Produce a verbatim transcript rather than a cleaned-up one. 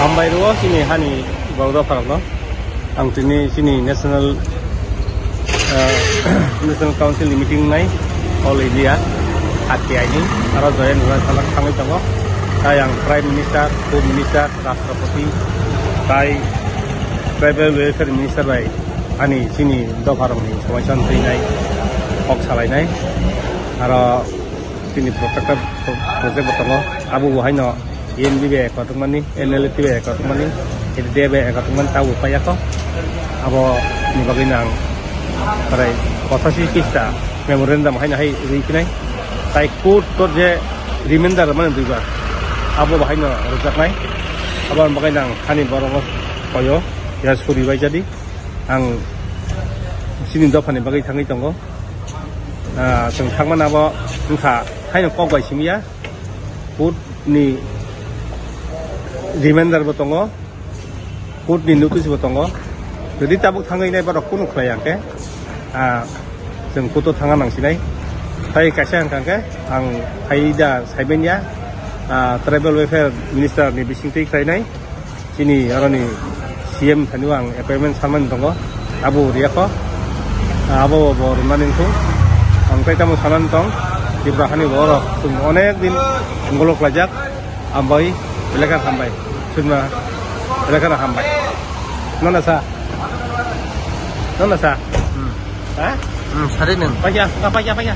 Hambai rwo chini hani borok dopharokno. Ang tini chini national, ah, national council ni meeting nai All India R T I ni aro join hwnwi thangwi tongo. Tai ang Prime Minister, Home Minister, Rashtrapati, tai Tribal Welfare Minister bai ani chini dopharokni somosya twi nai kok salainai. Aro chini protector project bo tongo, abo bo haino N B bai ekotongmani, N L T bai ekotongmani, N D A bai ekotongmani, tabo paiyakho. Abo ni bagwi nang prai pochashi pista memorandum haino hai rwi khnai. Tai court o je remainder mani duibar, abo bo haino rwjaknai. Abo ni bagwi nang hani borokno koyo, ya suri bai jadi. Ang chini dophani bagwi thangwi tongo. Ah, chwng thangmani abo wngkha haino kok bai simiya. Court ni remainder bo tongo, court ni notice bo tongo. Jodi tabuk thangwi nai borok kunu khlai ya khe, ah, chwng court o thangna nang sinai. Tai kaisa hwnkha khe ang hai da saiben ya, ah, Tribal Welfare Minister ni bising twi khlai nai. Chini aroni C M thani ang appointment sanmani tongo, abo riyakho, abo bo rwmani wngkhu. Ang tai tamo sanani tong, Tripura hani borok chwng onek din golok laijak, ambai, belai khe hambai, chwngno belai kheno hambai. Nana sa? Nana sa? Hmm. Ha? Hmm, sari nung. Paikha, paikha, paikha.